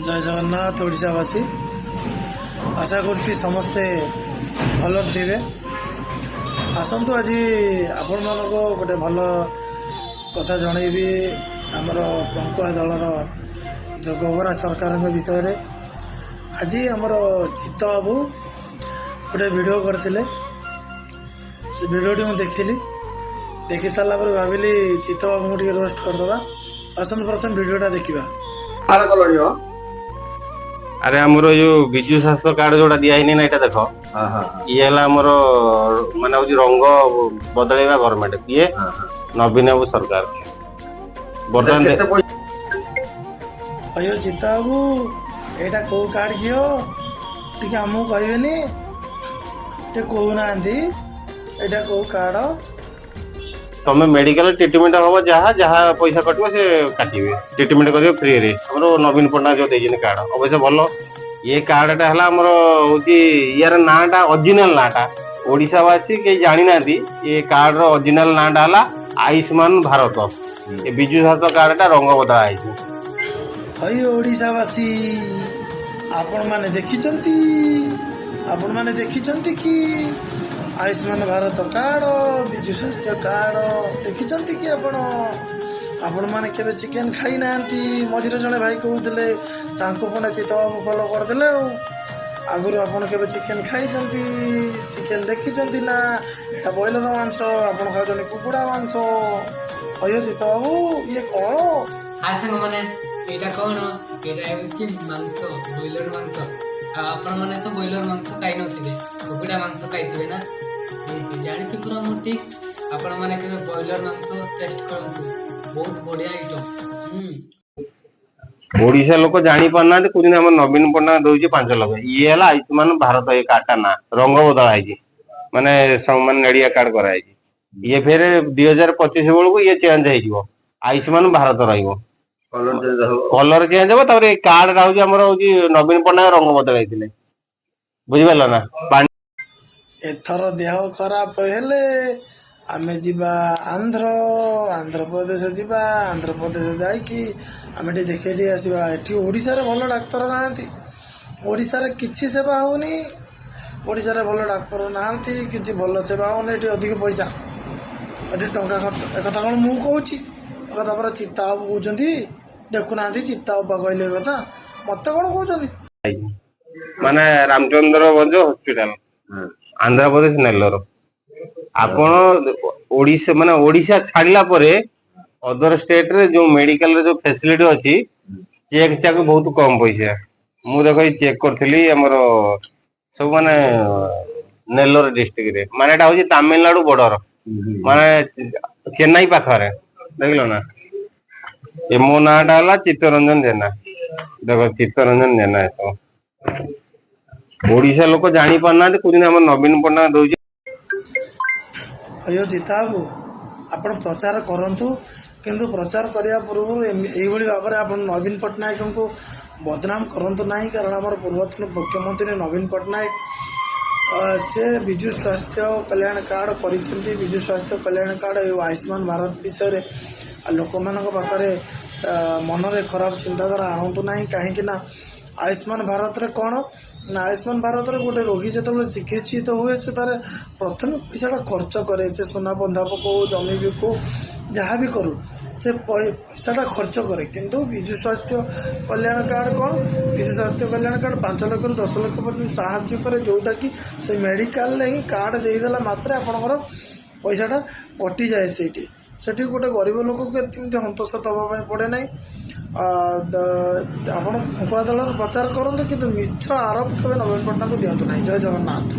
ଜୟ ଜଗନ୍ନାଥ ଓଡ଼ିଶାବାସୀ। ଆଶା କରୁଛି ସମସ୍ତେ ଭଲରେ ଥିବେ। ଆସନ୍ତୁ, ଆଜି ଆପଣମାନଙ୍କୁ ଗୋଟେ ଭଲ କଥା ଜଣେଇବି ଆମର ପଙ୍କୁଆ ଦଳର ଯେଉଁ ଗୋବରା ସରକାରଙ୍କ ବିଷୟରେ। ଆଜି ଆମର ଚିତ୍ତ ବାବୁ ଗୋଟେ ଭିଡ଼ିଓ କରିଥିଲେ। ସେ ଭିଡ଼ିଓଟି ମୁଁ ଦେଖିଲି। ଦେଖି ସାରିଲା ପରେ ଭାବିଲି ଚିତ୍ତ ବାବୁଙ୍କୁ ଟିକେ ରୋଷ୍ଟ କରିଦେବା। ଆସନ୍ତୁ, ପ୍ରଥମେ ଭିଡ଼ିଓଟା ଦେଖିବା। ବାହାର କଲଣି ହୋ। ଆରେ, ଆମର ଏଇ ଯୋଉ ବିଜୁ ସ୍ୱାସ୍ଥ୍ୟ କାର୍ଡ ଯୋଉଟା ଦିଆ ହେଇନି ନା, ଏଇଟା ଦେଖ। ହଁ ହଁ ଇଏ ହେଲା ଆମର ମାନେ ହଉଛି ରଙ୍ଗ ବଦଳେଇବା ଗଭର୍ଣମେଣ୍ଟ। କିଏ? ନବୀନ ବାବୁ ସରକାର ବର୍ତ୍ତମାନ। କେତେ ପଇସା? ଅಯ್ୟୋ ଚିତ୍ତ ବାବୁ, ଏଇଟା କୋଉ କାର୍ଡ କିଓ? ଟିକେ ଆମକୁ କହିବେନି? ଟିକେ କହୁନାହାନ୍ତି, ଏଇଟା କୋଉ କାର୍ଡ? ତମେ ମେଡିକାଲ ଟ୍ରିଟମେଣ୍ଟ ହବ, ଯାହା ଯାହା ପଇସା କଟିବ ସେ କାଟିବେ, ଟ୍ରିଟମେଣ୍ଟ କରିବେ ଫ୍ରିରେ। ଆମର ନବୀନ ପଟ୍ଟନାୟକ ଯୋଉ ଦେଇଛନ୍ତି କାର୍ଡ, ଅବଶ୍ୟ ଭଲ। ଇଏ କାର୍ଡ ଟା ହେଲା ଆମର ହଉଛି, ୟାର ନାଁ ଟା, ଅରିଜିନାଲ ନାଁ ଟା ଓଡିଶାବାସୀ କେହି ଜାଣିନାହାନ୍ତି। ଏ କାର୍ଡ ର ଅରିଜିନାଲ ନାଁ ଟା ହେଲା ଆୟୁଷ୍ମାନ ଭାରତ। ଏ ବିଜୁ ସ୍ୱାସ୍ଥ୍ୟ କାର୍ଡ ଟା ରଙ୍ଗ ବଦଳା ହେଇଛି। ହଇ ଓଡ଼ିଶାବାସୀ, ଆପଣମାନେ ଦେଖିଛନ୍ତି? ଆପଣମାନେ ଦେଖିଛନ୍ତି କି ଆୟୁଷ୍ମାନ ଭାରତ କାର୍ଡ, ବିଜୁ ସ୍ୱାସ୍ଥ୍ୟ କାର୍ଡ ଦେଖିଛନ୍ତି କି ଆପଣ? ଆପଣମାନେ କେବେ ଚିକେନ ଖାଇନାହାନ୍ତି। ମଝିରେ ଜଣେ ଭାଇ କହୁଥିଲେ, ତାଙ୍କୁ ପୁଣି ଚିତ୍ତବାବୁ ଫଲୋ କରିଦେଲେ। ଆଉ ଆଗରୁ ଆପଣ କେବେ ଚିକେନ ଖାଇଛନ୍ତି? ଚିକେନ ଦେଖିଛନ୍ତି ନା? ଏଇଟା ବ୍ରଏଲର ମାଂସ, ଆପଣ ଖାଉଛନ୍ତି କୁକୁଡ଼ା ମାଂସ। ଅಯ್ୟୋ ଚିତ୍ତବାବୁ, ଇଏ କ'ଣ? ହାଇ ସାଙ୍ଗମାନେ, ଏଇଟା କ'ଣ? ଏଇଟା ହେଉଛି ମାଂସ, ବ୍ରଏଲର ମାଂସ। ଆଉ ଆପଣମାନେ ତ ବ୍ରଏଲର ମାଂସ ଖାଇନଥିବେ, କୁକୁଡ଼ା ମାଂସ ଖାଇଥିବେ ନା? ଏମିତି ଜାଣିଛି ପୁରା ମୁଁ ଠିକ୍। ଆପଣମାନେ କେବେ ବ୍ରଏଲର ମାଂସ ଟେଷ୍ଟ କରନ୍ତୁ, ବହୁତ ବଢ଼ିଆ ଆଇଟମ୍। ଓଡିଶା ଲୋକ ଜାଣି ପାରୁନାହାନ୍ତି। କହୁଛନ୍ତି ଆମର ନବୀନ ପଟ୍ଟନାୟକ ଦଉଛି 5 ଲକ୍ଷ। ଇଏ ହେଲା ଆୟୁଷ୍ମାନ ଭାରତ। ଏ କାର୍ଡ ଟା ନା ରଙ୍ଗ ବଦଳା ହେଇଛି, ମାନେ ମାନେ ନେଳିଆ କାର୍ଡ କରାହେଇଛି। ଇଏ ଫେରେ 2025 ବେଳକୁ ଇଏ ଚେଞ୍ଜ ହେଇଯିବ, ଆୟୁଷ୍ମାନ ଭାରତ ରହିବ। କଲର ଚେଞ୍ଜ ହବ। କଲର ଚେଞ୍ଜ ହବ। ତାପରେ ଏଇ କାର୍ଡ ଟା ହଉଛି ଆମର ହଉଛି ନବୀନ ପଟ୍ଟନାୟକ ରଙ୍ଗ ବଦଳାଇଥିଲେ, ବୁଝିପାରିଲ ନା? ପାଣି ଏଥର ଦେହ ଖରାପ ହେଲେ ଆମେ ଯିବା ଆନ୍ଧ୍ର, ଆନ୍ଧ୍ରପ୍ରଦେଶ ଯିବା। ଆନ୍ଧ୍ରପ୍ରଦେଶ ଯାଇକି ଆମେ ଟିକେ ଦେଖେଇ ଦେଇ ଆସିବା। ଏଠି ଓଡ଼ିଶାରେ ଭଲ ଡାକ୍ତର ନାହାନ୍ତି। ଓଡ଼ିଶାରେ କିଛି ସେବା ହେଉନି। ଓଡ଼ିଶାରେ ଭଲ ଡାକ୍ତର ନାହାନ୍ତି, କିଛି ଭଲ ସେବା ହେଉନି। ଏଠି ଅଧିକ ପଇସା, ଏଠି ଟଙ୍କା ଖର୍ଚ୍ଚ। ଏକଥା କ'ଣ ମୁଁ କହୁଛି? ଏକଥା ପରା ଚିତ୍ତା ବାବୁ କହୁଛନ୍ତି। ଦେଖୁନାହାନ୍ତି, ଚିତ୍ତା ବାବୁ କହିଲେ ଏ କଥା, ମତେ କ'ଣ କହୁଛନ୍ତି? ମାନେ ରାମଚନ୍ଦ୍ର ଭଞ୍ଜ ହସ୍ପିଟାଲ, ଆନ୍ଧ୍ରପ୍ରଦେଶ ନେଲୋର। ଆପଣ ଓଡିଶା, ମାନେ ଓଡିଶା ଛାଡିଲା ପରେ ଅଦର ଷ୍ଟେଟ ରେ ଯୋଉ ମେଡିକାଲରେ ଯୋଉ ଫେସିଲିଟି ଅଛି, ଚେକ୍ ଚାକ୍ ବହୁତ କମ ପଇସା। ମୁଁ ଦେଖ ଚେକ୍ କରିଥିଲି ଆମର ସବୁ, ମାନେ ନେଲୋର ଡିଷ୍ଟ୍ରିକ୍ଟ ରେ, ମାନେ ଏଟା ହଉଛି ତାମିଲନାଡୁ ବର୍ଡର, ମାନେ ଚେନ୍ନାଇ ପାଖରେ। ଦେଖିଲ ନା? ଏ ମୋ ନାଁ ଟା ହେଲା ଚିତ୍ତରଞ୍ଜନ ଜେନା। ଦେଖ, ଚିତ୍ତରଞ୍ଜନ ଜେନା। ଏସବୁ ଓଡିଶା ଲୋକ ଜାଣି ପାରୁନାହାନ୍ତି। କହୁଛନ୍ତି ଆମର ନବୀନ ପଟ୍ଟନାୟକ ଦଉଛି। ଅಯ್ୟୋ ଚିତ୍ତା ବାବୁ, ଆପଣ ପ୍ରଚାର କରନ୍ତୁ, କିନ୍ତୁ ପ୍ରଚାର କରିବା ପୂର୍ବରୁ ଏଇଭଳି ଭାବରେ ଆପଣ ନବୀନ ପଟ୍ଟନାୟକଙ୍କୁ ବଦନାମ କରନ୍ତୁ ନାହିଁ। କାରଣ ଆମର ପୂର୍ବତନ ମୁଖ୍ୟମନ୍ତ୍ରୀ ନବୀନ ପଟ୍ଟନାୟକ, ସେ ବିଜୁ ସ୍ୱାସ୍ଥ୍ୟ କଲ୍ୟାଣ କାର୍ଡ଼ କରିଛନ୍ତି। ବିଜୁ ସ୍ୱାସ୍ଥ୍ୟ କଲ୍ୟାଣ କାର୍ଡ଼ ଓ ଆୟୁଷ୍ମାନ ଭାରତ ବିଷୟରେ ଆଉ ଲୋକମାନଙ୍କ ପାଖରେ ମନରେ ଖରାପ ଚିନ୍ତାଧାରା ଆଣନ୍ତୁ ନାହିଁ। କାହିଁକି ନା ଆୟୁଷ୍ମାନ ଭାରତରେ କ'ଣ ନା, ଆୟୁଷ୍ମାନ ଭାରତରେ ଗୋଟେ ରୋଗୀ ଯେତେବେଳେ ଚିକିତ୍ସିତ ହୁଏ, ସେ ତାର ପ୍ରଥମେ ପଇସାଟା ଖର୍ଚ୍ଚ କରେ। ସେ ସୁନା ବନ୍ଧା ପକଉ, ଜମି ବିକୁ, ଯାହା ବି କରୁ, ସେ ପଇସାଟା ଖର୍ଚ୍ଚ କରେ। କିନ୍ତୁ ବିଜୁ ସ୍ୱାସ୍ଥ୍ୟ କଲ୍ୟାଣ କାର୍ଡ଼ କ'ଣ? ବିଜୁ ସ୍ୱାସ୍ଥ୍ୟ କଲ୍ୟାଣ କାର୍ଡ଼ 5 ଲକ୍ଷରୁ 10 ଲକ୍ଷ ପର୍ଯ୍ୟନ୍ତ ସାହାଯ୍ୟ କରେ, ଯେଉଁଟାକି ସେ ମେଡ଼ିକାଲରେ ହିଁ କାର୍ଡ଼ ଦେଇଦେଲା ମାତ୍ରେ ଆପଣଙ୍କର ପଇସାଟା କଟିଯାଏ ସେଇଠି। ସେଠି ଗୋଟେ ଗରିବ ଲୋକକୁ ଏମିତି ହନ୍ତସନ୍ତ ହେବା ପାଇଁ ପଡ଼େ ନାହିଁ। ଆପଣ ପଙ୍କୁଆ ଦଳର ପ୍ରଚାର କରନ୍ତୁ, କିନ୍ତୁ ମିଛ ଆରୋପ କେବେ ନବୀନ ପଟ୍ଟନାୟକକୁ ଦିଅନ୍ତୁ ନାହିଁ। ଜୟ ଜଗନ୍ନାଥ।